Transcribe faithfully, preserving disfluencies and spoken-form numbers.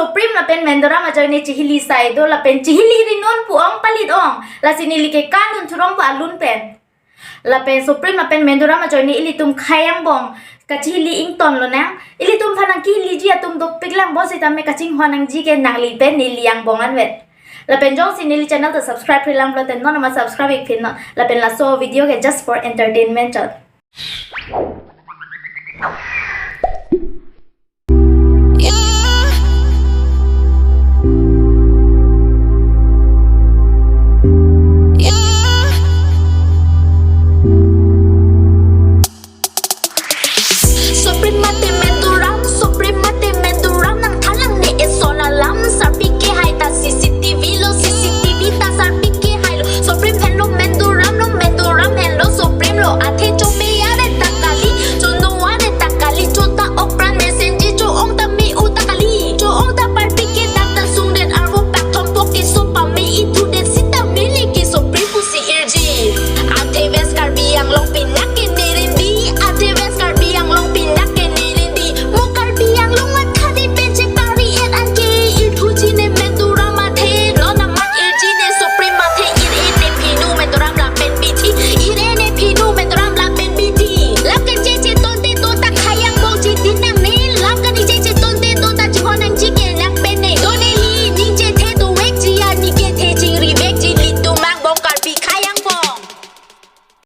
Supreme lapen Mendoram ajoine chihili sai do lapen chihili ri non pu ong palit ong. Lasi neli ke kanun thurong pu alun pen. Lapen Supreme lapen Mendoram ajoine ilitum khei angbong kachihili ington lonang. Ilitum aphan nangkihiliji atum dopik lang bonsitame kachinghon nangji ke nangli pen neli angbong anvet. Lapen jongsi neli channel ta subscribe ri lang pulote non amat subscribe ik phin non. Lapen laso video ke just for entertainment chot.